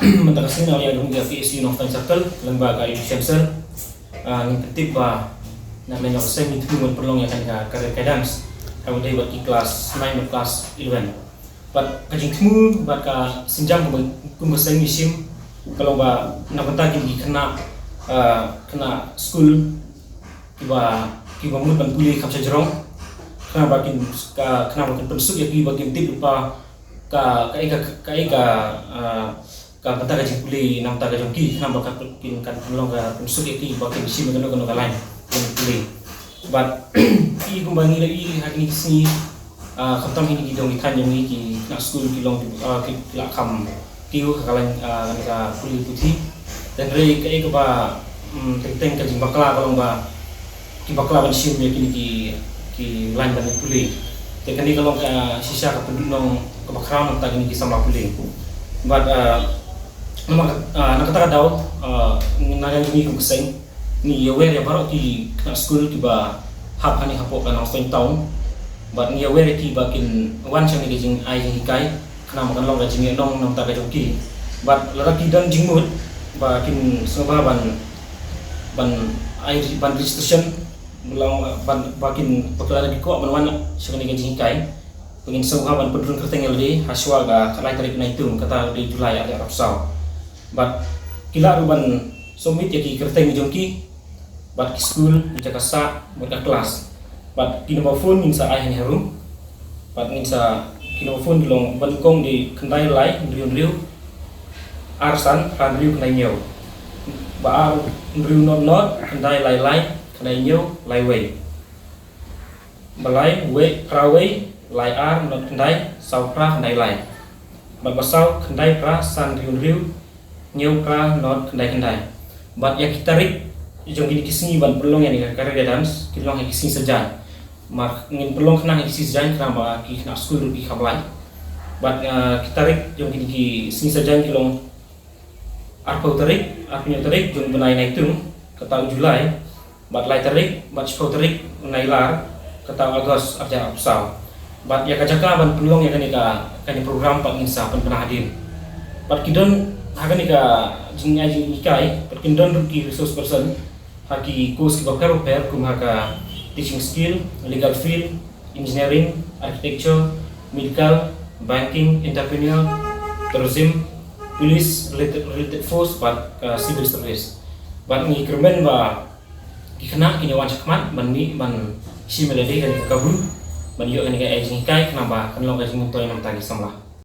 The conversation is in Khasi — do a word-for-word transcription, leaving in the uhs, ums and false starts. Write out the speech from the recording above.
Mynta ka sngi nga ïa dang ïa P S U Nongstoiñ Circle lyngba ka Education Cell. Ngin pyntip ba na ka liang ka seng ngi thmu ban pynlong ïa kane ka career guidance ha u dei bad ki class nine bad class eleven. Bad ka jingthmu bad ka sienjam kum ka seng ngi shim ka long ba na bynta ki khynnah, khynnah skul kiba, kiba mut ban pule kham sha jrong, khnang ba kin, khnang ba kin pynsuk ïa ki ba kin tip lypa ka, ka, ka, ka bynta ka jingpule na bynta ka jong ki, khnang ba ka kin kan pynlong ka pynsuk ïa ki ba kin shim kano kano ka line kin pule. Bad i kumba ngi la i ha kine ki sngi, khamtam kine ki dong ki thaiñ jong ngi ki khynnah skul ki long ki la kham kiew ha ka line, ka pule puthi. Hynrei kaei kaba teng teng ka jingbakla ka long ba ki bakla ban shim ïa kine ki, ki line ban pule. Te kane ka long ka shisha ka pynduhnong kaba khraw na bynta kine ki samla pule. Bad na kata ka daw, na ka liang jong ngi kum ka seng ngi ïawer ïa baroh ki khynnah skul kiba hap hangne hapoh ka Nongstoiñ Town. Bad ngi ïawer ïa ki ba kin wan sha kane ka jingai jinghikai, khnang ba kan long ka jingïakhun na bynta ka jong ki. Bad lada ki don jingmut ba kin sngewbha ban, ban ai, ban registration, ban, ba kin, ba lada ki kwah ban wan sha kane ka jinghikai, ba kin sngewbha ban pynrung kyrteng ïa lade ha shuwa ka khatlai tarik Naitung, kata u dei July ar hajar arphew saw. Bad ki lah ruh ban submit ïa ki kyrteng jong ki bad ki skul, jaka sah bad ka klas. Bad ki number phone ngin sa ai hangne harum. Bad ngin sa, ki number phone ki long, ba nyngkong dei khyndai lai hynriew hynriew ar san phra hynriew khyndai hynñiew. Ba ar hynriew not not khyndai lai lai khyndai hynñiew lai wei. Ba lai wei phra wei lai ar not khyndai saw phra khyndai lai. Bad ba saw khyndai phra san hynriew hynriew hynñiew phra not khyndai khyndai. Bad ïa ki tarik jong kine ki sngi ban pynlong ïa kane ka career guidance ki long ha ki sngi Saitjaiñ. Namar ngin pynlong khnang ha ki sngi Saitjaiñ khnang ba ki khynnah skul ruh ki kham lait. Bad ki tarik jong kine ki sngi Saitjaiñ ki long arphew tarik, arphew hynñiew tarik jong u bnai Naitung, kata u July, bad lai tarik bad shiphew tarik u Nailar, kata u August ar hajar arphew saw. Bad ïa ka jaka ban pynlong ïa kane ka, kane program pat ngin sa pynbna hadien. Bad ki don ha kane ka jingai jinghikai, bad kin don ruh ki resource person ha ki course kiba pher bapher, kum ha ka teaching skill, legal field, engineering, architecture, medical, banking, entrepreneur, tourism, police related, related force bad civil service. Bad ngi kyrmen ba ki khynnah kin ïa wan shakhmat ban mih ban shim ïa lade kane ka kabu ban ïoh kane ka jinghikai khnang ba kan long ka jingmyntoi na bynta ki samla.